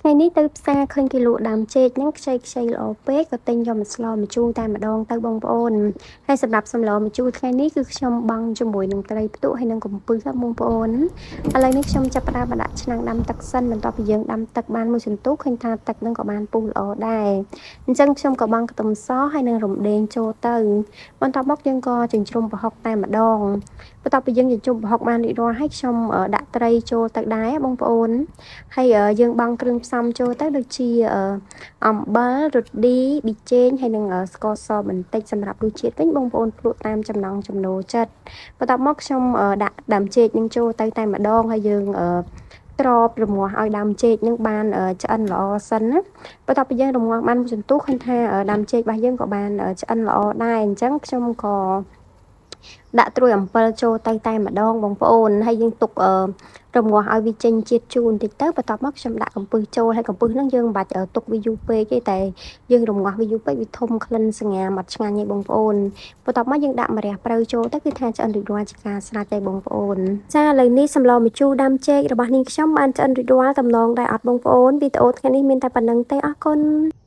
ថ្ងៃនេះទៅផ្សារឃើញគេលក់ដើមចេកហ្នឹងខ្ចីខ្ចីល្អពេកក៏ទិញយកមកស្លម្ជូរតែម្ដងទៅបងប្អូនហើយសម្រាប់សម្លម្ជូរថ្ងៃនេះគឺខ្ញុំបង់ជាមួយនឹងត្រីផ្ទក់ហើយនឹងកំពឹសបងប្អូនឥឡូវនេះខ្ញុំចាប់ផ្ដើមមកដាក់ឆ្នាំងដាំទឹកសិនបន្ទាប់ពីយើងដាំទឹកបានមួយសន្ទុះឃើញថាទឹកហ្នឹងក៏បានពុះល្អដែរអញ្ចឹងខ្ញុំក៏បង់ខ្ទឹមសហើយនឹងរំដេងចូលទៅបន្ទាប់មកយើងក៏ចិញ្ច្រុំប្រហុកតែម្ដងបន្ទាប់ពីយើងចិញ្ច្រុំប្រហុកបានរួចរាល់ហើយខ្ញុំដាក់ត្រីចូលទៅដែរបងប្អូនហើយយើងបង់គ្រឿងផ្សំចូលទៅដូចជាអំបិលរឌីប៊ីចេងហើយនិងស្ករសបន្តិចសម្រាប់រសជាតិវិញបងប្អូនភ្លក់តាមចំណង់ចំណូលចិត្តបន្ទាប់មកខ្ញុំដាក់ដើមចេកនឹងចូលទៅតែម្ដងហើយយើងត្រប់រងាស់ឲ្យដើមចេកនឹងបានឆ្អិនល្អសិនណាបន្ទាប់ពីយើងរងាស់បានមួយសន្ទុះឃើញថាដើមចេករបស់យើងក៏បានឆ្អិនល្អដែរអញ្ចឹងខ្ញុំក៏ដាក់ត្រួយអំពិលចូលទៅតែម្ដងបងប្អូនហើយយើងទុករងាស់ឲ្យវាចេញជាតិជូរបន្តិចទៅបន្ទាប់មកខ្ញុំដាក់កំពឹសចូលហើយកំពឹសហ្នឹងយើងមិនបាច់ទុកវាយូរពេកទេតែយើងរងាស់វាយូរពេកវាធំក្លិនសងាមអត់ឆ្ងាញ់ទេបងប្អូនបន្ទាប់មកយើងដាក់ម្រះព្រៅចូលទៅគឺថាឆ្អិនរួចរាល់ជាការស្រេចហើយបងប្អូនចាឥឡូវនេះសម្លម្ជូរដើមចេករបស់នាងខ្ញុំបានឆ្អិនរួចរាល់តំណងដែរអត់បងប្អូនវីដេអូថ្ងៃនេះមានតែប៉ុណ្ណឹងទេអរគុណ។